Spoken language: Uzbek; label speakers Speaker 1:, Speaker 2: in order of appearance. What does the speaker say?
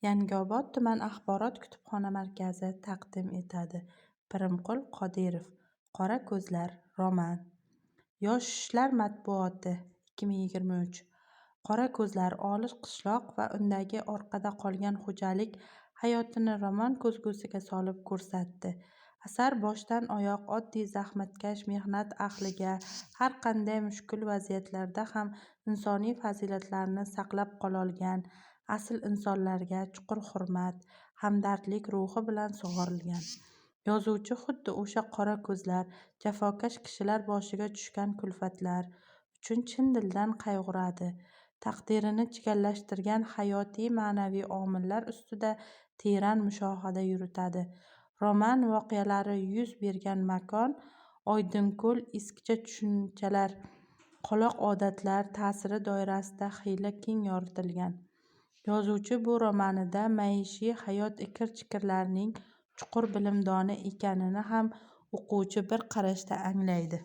Speaker 1: Yangiobod tuman axborot kutubxona markazi taqdim etadi. Pirimqul Qodirov. Qora ko'zlar. Roman. Yoshlar matbuoti, 2023. Qora ko'zlar olis qishloq va undagi orqada qolgan xo'jalik hayotini roman ko'zgusiga solib ko'rsatdi. Asar boshdan oyoq oddiy zahmatkash mehnat ahliga, har qanday mushkul vaziyatlarda ham insoniy fazilatlarini saqlab qololgan asl insonlarga chuqur hurmat, hamdardlik ruhi bilan sug'orilgan. Yozuvchi xuddi o'sha qora ko'zlar, jafokash kishilar boshiga tushgan kulfatlar uchun chin dildan qayg'uradi, taqdirini chigallashtirgan hayotiy ma'naviy omillar ustida teran mushohada yuritadi. Roman voqealari yuz bergan makon Oydinko'l eskicha tushunchalar, qoloq odatlar ta'siri doirasida xiyla keng yoritilgan. Yozuvchi bu romanida maishiy hayot ikir-chikirlarining chuqur bilimdoni ekanini ham o'quvchi bir qarashda anglaydi.